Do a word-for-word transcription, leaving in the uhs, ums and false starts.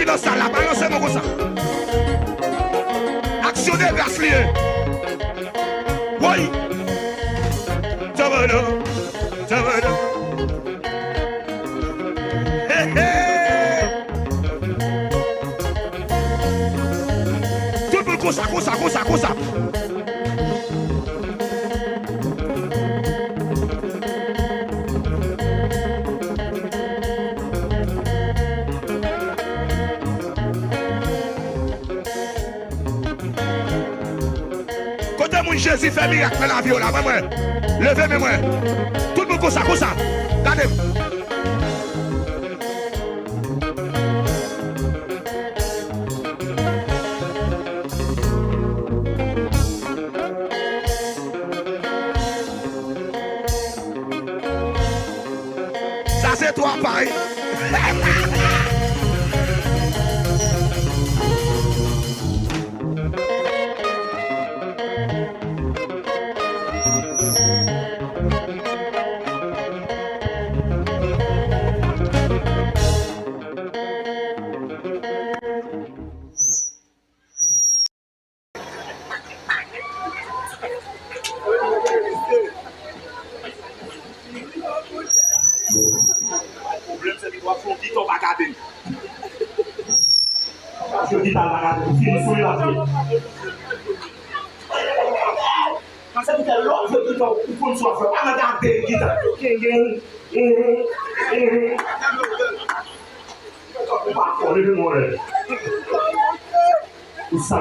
Nan sal la, balanse men w konsa. Aksyon de gras li ye. Woy. Tabada, tabada. He, he. Tout moun konsa, konsa, konsa, konsa. Kote moun Jezi fè mirak nan lavi yo la, mwen, mwen. Leve men mwen. Tout moun konsa, konsa. Gade. Sa se twa pa, wi. Pwoblèm se li w ap fè yon gita w pa gade l. W ap fè yon gita l pa gade l. Ou fini sou li w ap jwe. Paske pou fè lòt jwe gita w, ou konn sa w ap fè. Pa nan gade gita. Ou pa fò, leve mwen. Ou sa